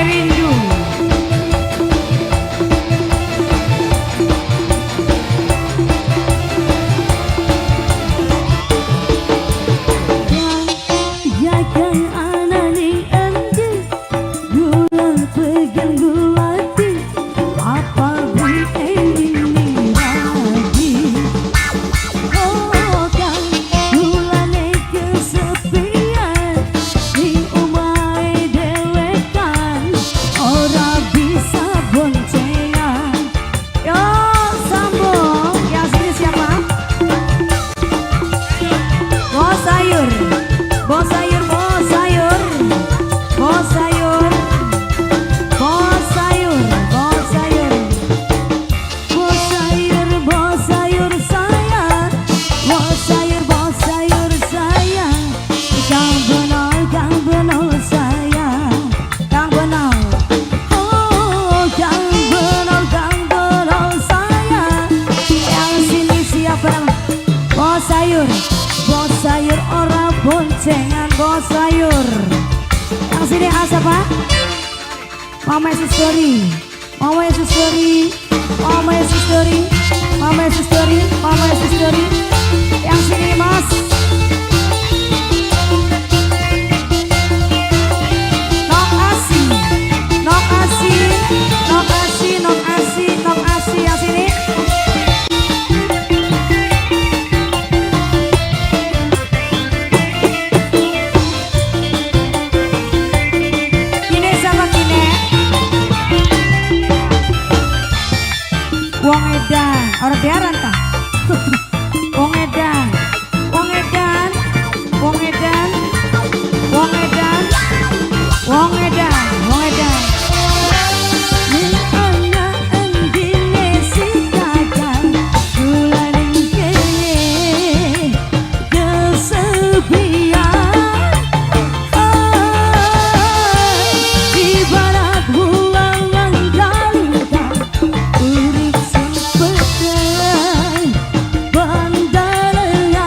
Rindu. Jaga anane endi gula pegang gulati apa ini lagi. Oh kang gulane kesepian di omahe dhewekan ora bisa boncengan. Yo sambung. Yang sini siapa? Bos sayur. Bos sayur, bos sayur. Bos sayur. Bos sayur, bos sayur. Bos sayur, bos sayur sayang, bos sayur, bos sayur sayang, kang benol, kang benol sayang, Kang Benol. Oh kang benol, kang benol sayang. Yang sini siapa nama? Bos sayur. Bos sayur ora boncengan bos sayur. Yang sini siapa? Mama Story. Mama Story. Mama Story. Mama Story. Mama Story. Yang sini Mas. Nok Asi. Nok Asi. Nok Asi, Nok Asi, Nok Asi yang sini. Kine sama kine. Wong edan, ora biaran ta? Wong edan, wong edan, wong edan, wong edan, wong edan, wong edan. Ning ana endine si kakang gula ning kene kesepian. Ibarat bulangan kalintang urip sun peteng bandarengan.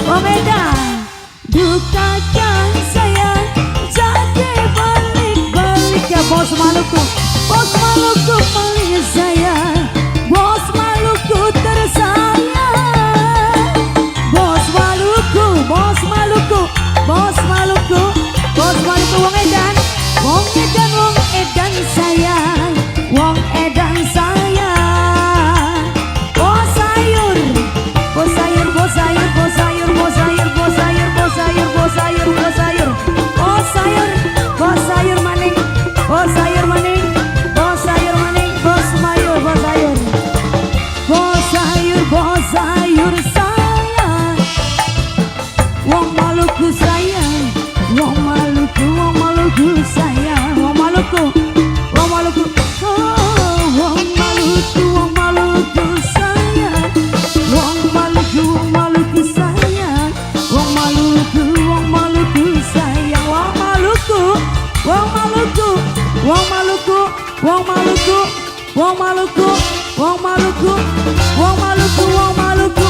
Wong edan. Duka kang sayang jadi balik-balik Ya bos Maluku, bos Maluku paling sayang, bos Maluku tersayang, bos Maluku, bos Maluku, bos Maluku, bos Maluku wong edan, wong edan, wong edan sayang, wong edan sayang. Bos sayur, bos sayur, bos sayur, bos sayur, bos sayur, bos sayur, bos sayur, bos sayur, bos sayur, bos sayur, bos sayur maning, bos sayur maning, bos sayur maning, bos mayur, bos sayur. Bos sayur, bos sayur sayang, wong Maluku sayang, wong Maluku, wong Maluku sayang, Wong Maluku, wong Maluku, oh wong Maluku, wong Maluku sayang, wong Maluku, wong Maluku sayang, wong Maluku, wong Maluku sayang, wong Maluku, wong Maluku, wong Maluku, wong Maluku, wong Maluku, wong Maluku, wong Maluku, wong Maluku, wong Maluku,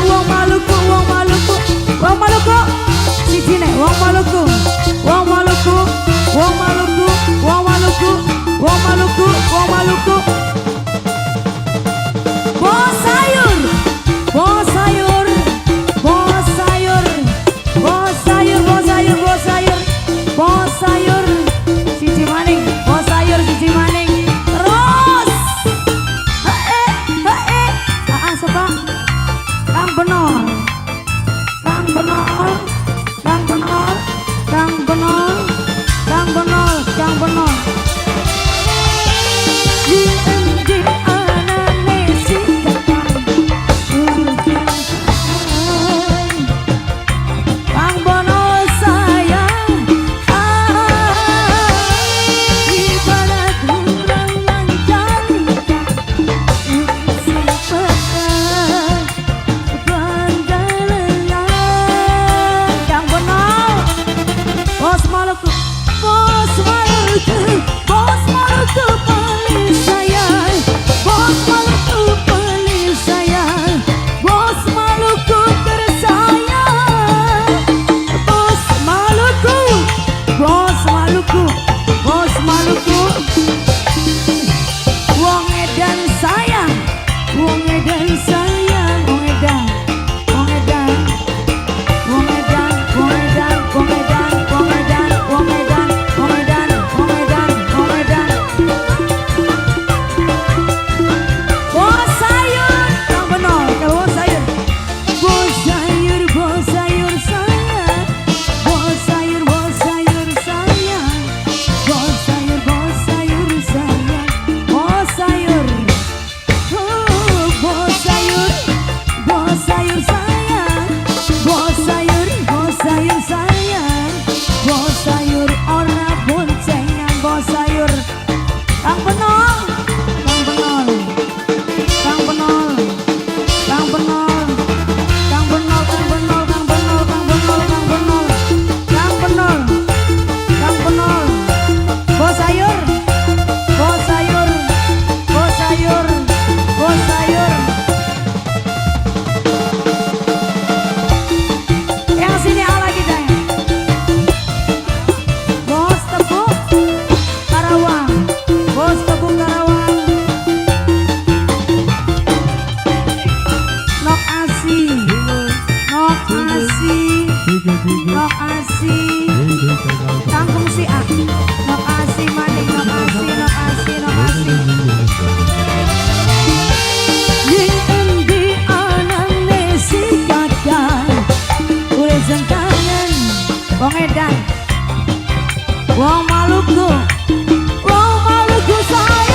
wong Maluku, wong Maluku, wong Maluku, siji nek wong Maluku, wong Maluku, wong Maluku, wong Maluku, wong Maluku, wong Maluku. Bos sayur, bos sayur, bos sayur, bos sayur, bos sayur, bos sayur, bos sayur, siji maning, bos sayur siji maning, terus. Hae, hae, ah sapa? Kang Benol, Kang Benol, Kang Benol, Kang Cangkem sih ah. Makasih maning, makasih, makasih, makasih. Ning endi anane si Kakang? Wis kangen. Wong edan. Wong Maluku. Wong Maluku sayang.